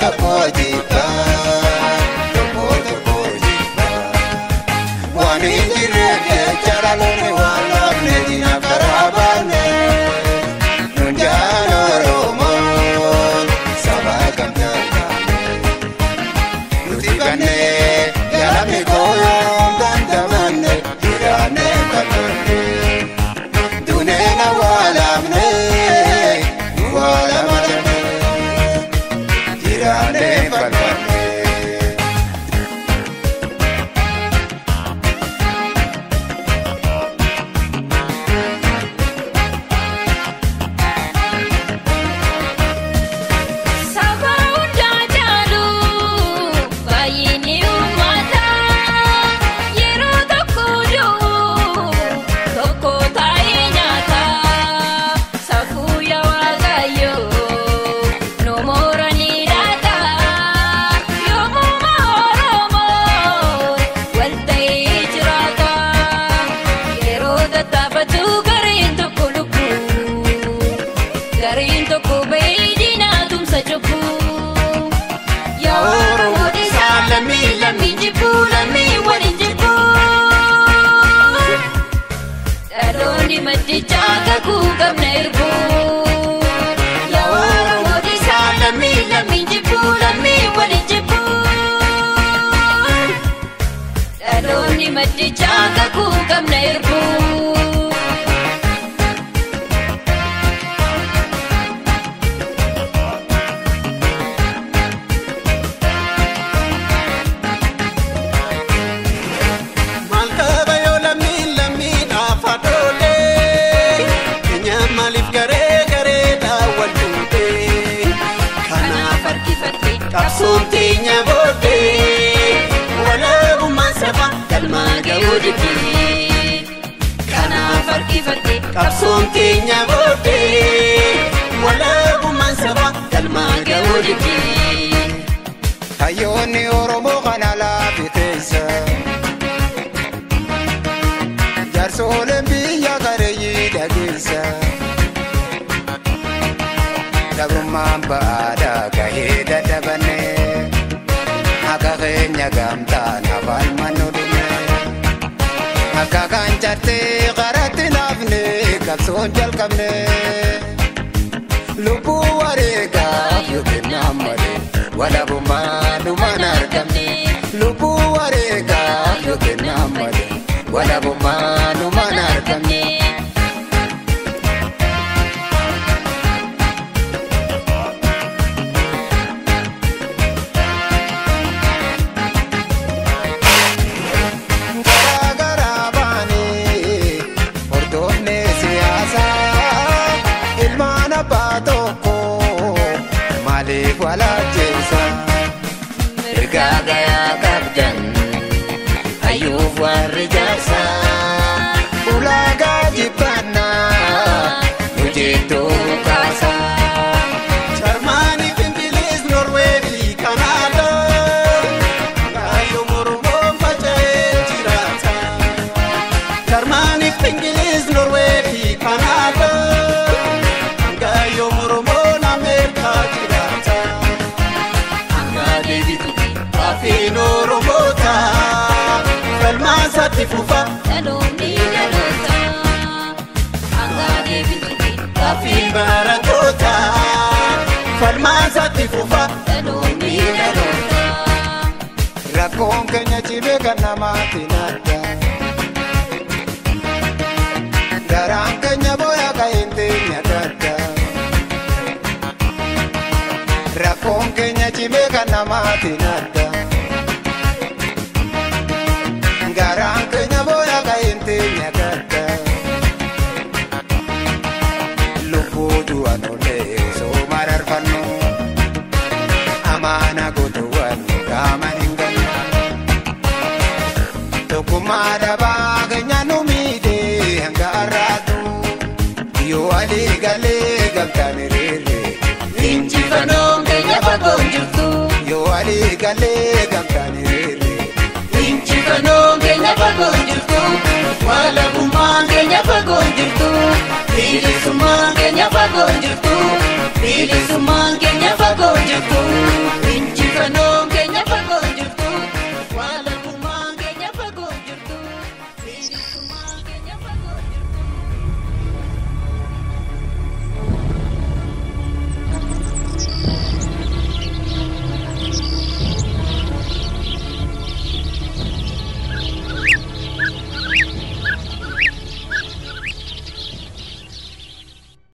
Tokko jibba, tokko tokko jibba. Waan hin jirre jecha dhaloonni waan dhabne diina karaa baanne. Nun jaan Oromoon saba gamtaa taane. Nuti bannee yaadamne kooyoon dandamanne jiraannee falmanne. Duneen awwaalamne awwaalamanne jiraannee falmanne. Saba hundaa caalu baay'inni uummataa yeroo tokko du'u tokko taa'ee nyaata. Safuu yaa Waaqayyoo nu mooranii laata. Yoomuma Oromoon wal ta'ee jiraata. Yeroo tattaafatu gareen tokko lubbuu. Gareen tokko ba'ee diinaa tumsa cubbuu. Yaa Oromoo dhiisaa lammii lammiin jibbuu lammii waliin jibbuu. Dhaloonni maddichaa kakuu qabna erbuu. Yaa Oromoo dhiisaa lammii lammiin jibbuu lammii waliin jibbuu. Dhaloonni maddichaa kakuu qabna erbuu. Maal qaba yoo lammiin lammiidhaaf haadholee? Keenya maaliif garee gareedhaan wal fuudhee? Kanaaf harkifate qabsoon teenya booddee walaabummaan saba galmaa ga'uu didee. Kanaaf harkifate Qabsoon teenya booddee walaabummaan saba galmaa ga'uu didee. Hayyoonni Oromoo kana laafi keessa. Jaarsooleen biyya gareeyyii dhageessa. Gabrummaan ba'aadhaa gahee dadhabanne. Akka keenya gamtaan afaan mannu dhumne. Akka kan cartee qaratti naafne qabsoon jalqabne. Lubbuu wareegaaf yoo kennaan malee walabummaa dhumaan argamne. Lubbuu wareegaaf yoo kennaan malee walabummaa dhumaan argamne. Garaa garaa baanee hordofne siyaasaa ilmaan abbaa tokko maaliif wal ajjeesa? Mirgaa gayaa qabdan hayyuuf warri jaarsaa. Ulaagaa jibbannaa hojjettuu kaasaa. Jarmaanii, Ingiliz, Norwee fi Kanaadaa. Kaayyoon Oromoon faca'ee jiraata. Jarmaanii, Ingiliz, Norwee fi Kanaadaa. Kaayyoon Oromoon Ameerikaa jiraata. Hanga deebitu gaafiin Oromoota. Falmaan isaatti fufa. Dhaloonni dhaloota hanga deebitutti Gaafiin barattoota. Falmaan isaatti fufa. Dhaloonni dhaloota. Rakkoon keenya cimee kan namaatti nadda. Garaan keenya booya ka'een teenya gadda. Rakkoon keenya cimee kan namaatti nadda. Garaan keenya booya ka'een teenya gadda. Lubbuu du'an olee osoo mararfannu. Amaana gootuwwan qaaman hin gannu. Tokkummaa dhabaa keenya nu miidhee hanga har'aatu. Yoo walii galee gamtaan hiriirre. Injifannoon keenya fagoo hin jirtu. Yoo walii galee gamtaan hiriirre. Injifannoon keenya fagoo hin jirtu. Walabummaan keenya fagoo hin jirtu. Bilisummaan keenya fagoo hin jirtu. Bilisummaan keenya fagoo hin jirtu.